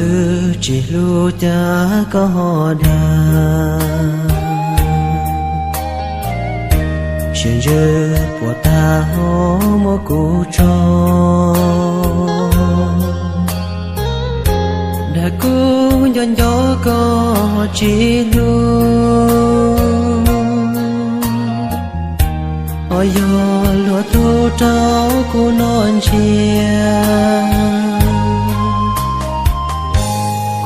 Twb tsis hlub cas koj ho dag, siav ntsws puas tag ho muab kuv tso. Dag kuv nco nco koj tsis hlub, ho yog luag tug rau kuv noj ntsia.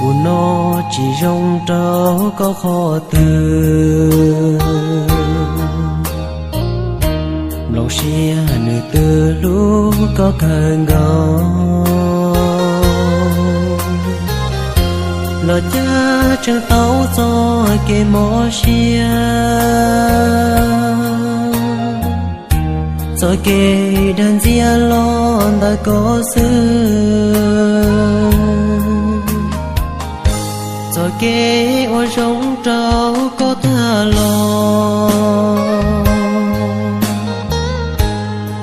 Kuv noj tsis zoo rau koj qhov twg, nplooj siab nws twb hlub koj kawg nkaus. Los cas tseem tau txoj kev mob siab, txoj kev dag ntxias los ntawm koj xwb, txoj kev ua zoo rau koj tag los.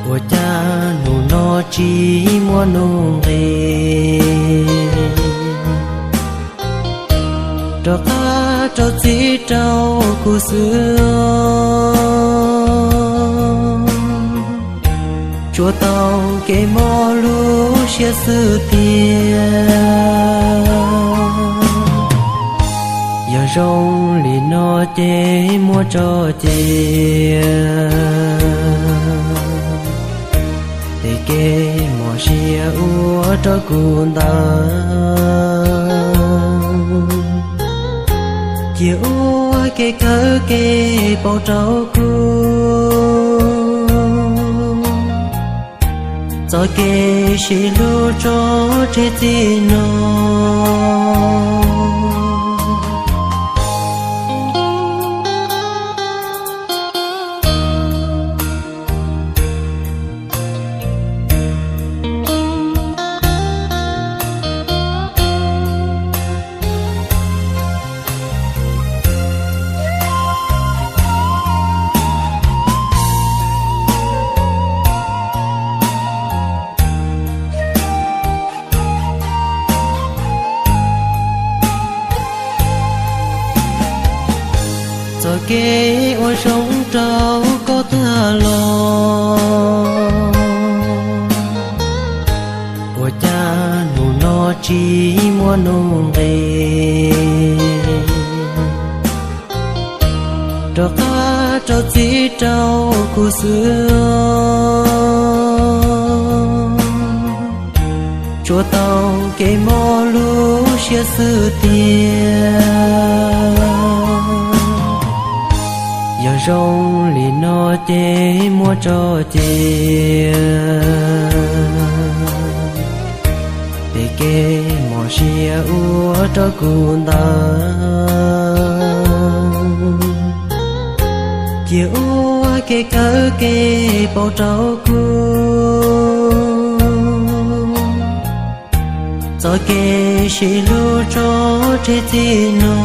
Ua cas hnub no tsis muaj nuj nqis, rov qab rau txim rau kuv xwb. Tsuas tau kev mob lub siab xwb tiag. Yog zoo li no ces muab tso cia, tej kev mob siab ua rau kuv ntawd. Cia ua kev kawm kev paub rau kuv, txoj kev sib hlub tso tseg txij no. Txoj kev ua zoo rau koj tag los, ua cas hnub no tsis muaj nuj nqis, rov qab rau txim rau kuv xwb. Tsuas tau kev mob lub siab xwb tiag. Yog zoo li no ces muab tso cia, tej kev mob siab ua rau kuv ntawd. Cia ua kev kawm kev paub rau kuv, txoj kev sib hlub tso tseg txij no.